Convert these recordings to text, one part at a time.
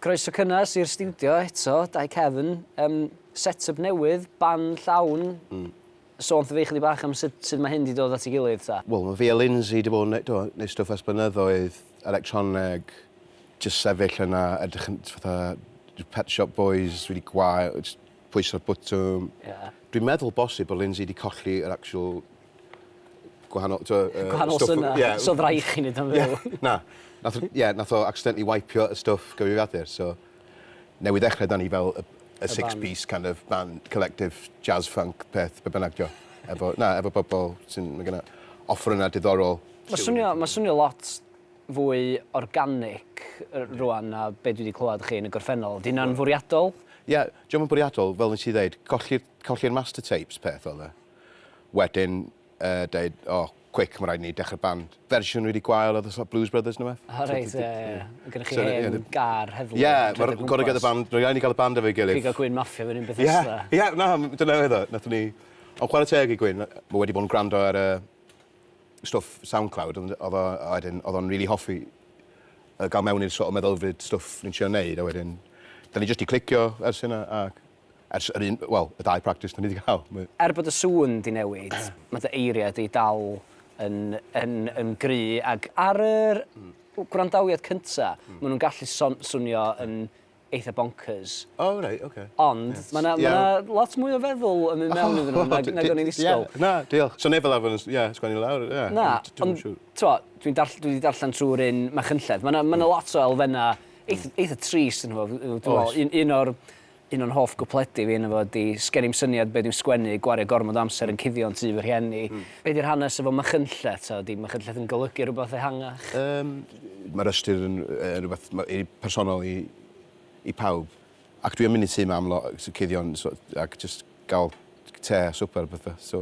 Croeso cynnes i'r stiwdio eto, Dai Cefn. Set-up newydd, band llawn. Sôn wrtho fi chydig bach am sut, sut mae hyn 'di dod at ei gilydd ta. Wel, mae fi a Lindsay 'di bod yn do, neud stwff ers blynyddoedd, electroneg, jyst sefyll yna, edrych yn fatha Pet Shop Boys, really gwael, jyst pwyso'r botwm. Dwi'n meddwl bosib bod Lindsay 'di colli yr actual gwahanol, t'mo', Gwahanol stwff syna. Ie. So o'dd rai' chi neud o'n fyw. Ie, na. Nath o, ie, nath o accidentally wipeio y stwff gyfrifiadur, so newydd ddechrau 'dan ni fel y six piece kind of band, collective jazz funk peth, be bynnag 'di o. Efo, na, efo bobl sy'n, ma' gynna offerynnau diddorol. Mae'n swnio, ma' swnio lot fwy organic rŵan na be dwi 'di clywed chi yn y gorffennol. 'Di hynna'n fwriadol? Ie, 'di o'm yn bwriadol, fel nes i ddeud, colli'r colli'r master tapes peth oedd e. Wedyn deud, "O, quick, ma' raid ni dechrau band." Fersiwn really gwael oedd y sort of Blues Brothers neu wbeth. O reit, ie. Ma' gennych chi hen gar heddlu. Ie, ma'r gor'o' get y band, ma' raid ni ga'l y band efo'i gilydd. Pigo Gwyn Maffia fyny yn Bethesda. Ie, ie, na, dyna oedd o. Nathon ni... Ond chwarae teg i Gwyn, ma' wedi bod yn gwrando ar y stwff SoundCloud, ond oedd o, a wedyn, oedd o'n really hoffi gael mewn i'r sort of meddylfryd stwff ni'n trio neud, a wedyn, da ni jyst 'di clicio ers hynna, ac ers yr un, wel, y dau practice da ni 'di gael. Er bod y sŵn 'di newid, mae dy eiriau di dal yn, yn, yn gry, ac ar yr gwrandawiad cynta, maen nhw'n gallu swnio yn eitha bonkers. O reit, oce. Ond mae 'na, ma' 'na lot mwy o feddwl yn mynd mewn iddyn nhw nag, nag o'n i'n ddisgwyl. Na, diolch. So neb fel arfer yn, ie, sgwennu lawr, ie. Na, ond, t'mo', dwi'n darll- dwi 'di darllen trwy'r un Machynlleth. Mae 'na, ma' 'na lot o elfennau eitha, eitha trist ynddo fo. Dwi'n meddwl, un, un o'r un o'n hoff gwpledi fi ynddo fo ydi "Sgen i'm syniad be dwi'n sgwennu, gwario gormod o amser yn cuddio'n tŷ fy rhieni." Be 'di'r hanes efo Machynlleth ta? Ydi Machynlleth yn golygu rhywbeth ehangach? Mae'r ystyr yn rhywbeth personol i pawb. Ac dwi yn mynd i tŷ mam lot, cuddio'n so, ac jyst gael te a swper a pethau. So,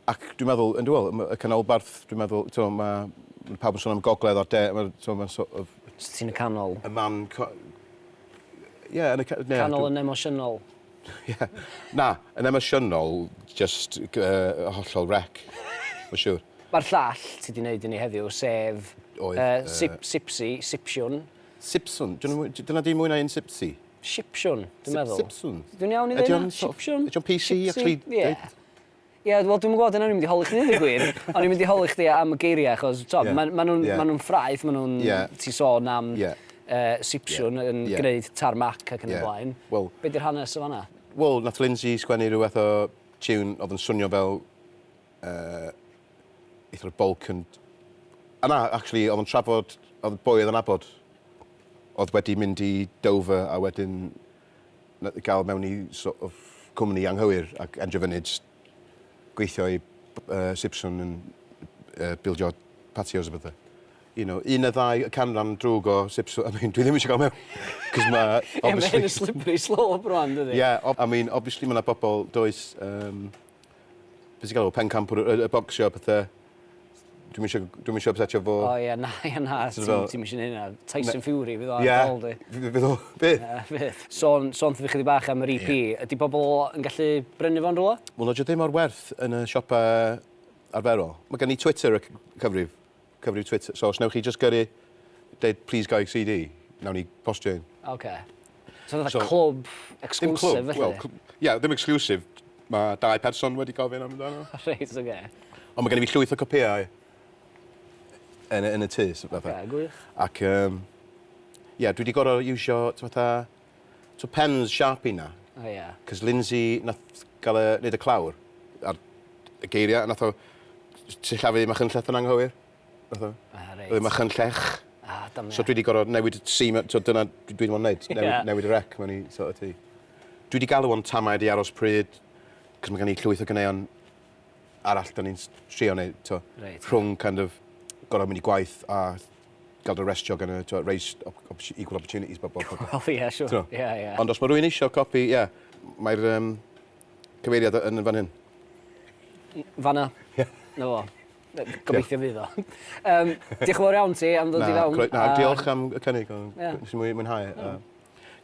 ac dwi'n meddwl, yn dwi'n y canolbarth, dwi'n meddwl, t'mo, ma' pawb yn sôn am gogledd a'r de, mae'n, t'mo, mae'n sort of... So ti'n y canol? Y man... Ie, yn y yeah, Canol yn emosiynol? Ie. Na, yn emosiynol, just hollol wreck, mae'n siŵr. Mae'r llall ti 'di wneud i ni heddiw, sef... Oedd. Sip, Sipsi, Sipsiwn. Sipsiwn? Dyna di mwy na un Sipsi? Sipsiwn, dwi'n meddwl. Sipsiwn? Dwi'n iawn i ddweud hynna? Sipsiwn? Ydy o'n PC, actually? Ie. Ie, wel dwi'm yn gwybod, dyna o'n i'n mynd i holi chdi deud y gwir. O'n i'n mynd i holi chdi am y geiriau, achos t'o, yeah. maen ma nhw'n yeah. ma nhw ffraeth, maen nhw'n yeah. ti sôn am yeah. Sipsiwn yn yeah. gwneud tarmac ac yn yeah. y blaen. Well, Be di'r hanes o fanna? Wel, nath Lindsay sgwennu rhyw fath o tune oedd yn swnio fel eitha'r Balkan. A na, actually, oedd yn trafod, oedd boi oedd yn abod, oedd wedi mynd i Dover a wedyn gael mewn i sort of cwmni anghywir ac endio fyny jyst gweithio i Sipsiwn yn bildio patios a bethau. You know, un neu ddau canran drwg o Sipsiwn, I mean, dwi ddim eisiau gael mewn, cos ma' obviously... Ie, ma' hyn yn slippery slope rwan, dydi? Ie, I mean, obviously ma' 'na bobl, does, be ti'n galw, pencampwr y bocsio a pethau. Dwi'm eisiau, dwi'm eisiau upsetio fo. O ie, na, ie, na, ti'n ti'm eisiau neud hynna. Tyson Fury fydd o ar ôl di. Ie, fydd o, bydd. Ie, fydd. Sôn, sôn wrtho fi chydig bach am yr EP. Ydy pobl yn gallu brynu fo'n rhywle? Wel, dydy o ddim ar werth yn y siopau arferol. Mae gen i Twitter y cyfrif, cyfrif Twitter. So os newch chi jyst gyrru, deud "Please guy CD", nawn ni postio un. Oce. So fatha clwb exclusive felly? Wel, ie, ddim exclusive. Mae dau person wedi gofyn amdano. Reit, oce. Ond mae gen i fi llwyth o copïau yn, yn y tŷ. So fatha. Oce, gwych. Ac, ie, dwi wedi gorfod iwsio, fatha, so pens Sharpie na. O ie. Cos Lindsay nath gael y, neud y clawr ar y geiriau, a nath o sillafu Machynlleth yn anghywir. Nath o. Ah, reit. Oedd e Machynllech. Ah, damia. So dwi wedi gorfod newid y C, so dyna dwi wedi bod yn neud, newid, yeah. newid yr ec mewn i sort of tŷ. Dwi wedi galw o'n tamaid i aros pryd, cos mae gen i llwyth o ganeuon arall da ni'n trio neud, to, right. rhwng kind of gorfod mynd i gwaith a gael dy arrestio gan y to, race op equal opportunities bobl. Wel, ie, yeah, siwr. Ie, ie. Ond os mae rhywun eisiau copi, ie, yeah, mae'r cyfeiriad yn fan hyn. Fanna? Ie. Yeah. Na fo. Gobeithio fydd o. Diolch yn fawr iawn ti am ddod i fewn. Na, diolch am y cynnig. Nes i mwynhau.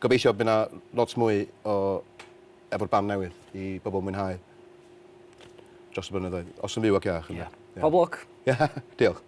Gobeithio bydd 'na lot mwy o efo'r band newydd i bobl mwynhau dros y blynyddoedd. Os yn fyw ac iach. Ie. Pob lwc. Ie, diolch.